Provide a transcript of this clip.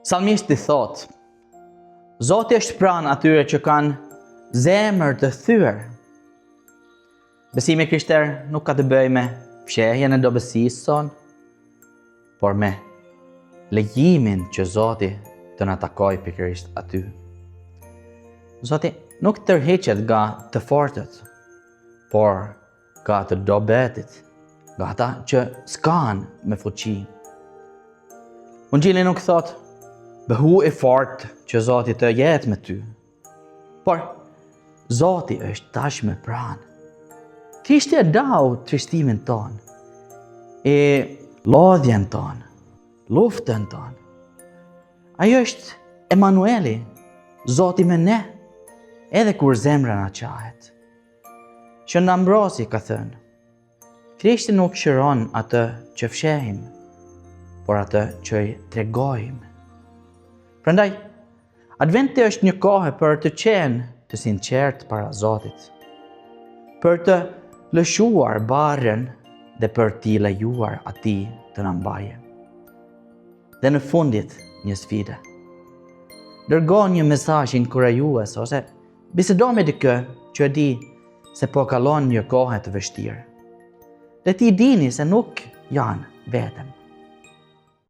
Salmisti thotë, Zoti është pranë atyre që kanë zemër të thyer. Besimi i krishterë nuk ka të bëjë me fshehjen e dobësisë sonë, por me lejimin që Zoti të na takojë pikërisht aty. Zoti nuk tërhiqet nga të fortët, por nga të dobëtit, nga ata që s'kanë më fuqi. Ungjilli nuk thotë, bëhu i fortë që Zoti të jetë me ty. Por, Zoti është tashmë pranë. Krishti e ndau trishtimin tonë, e lodhjen tonë, luftën tonë. Ai është Emanueli, Zoti me ne, edhe kur zemra na çahet. Shën Ambrozi ka thënë, Krishti nuk shëron atë që fshehim, por atë që i tregojmë. Prandaj, Adventi është një kohë për të qenë të sinqertë para Zotit, për të lëshuar barrën dhe për t'i lejuar atij të na mbajë. Dhe në fundit, një sfidë. Dërgo një mesazh inkurajues ose Bisedo me dikë që e di se po kalon një kohë të vështirë. Le t'i dini se nuk janë vetëm.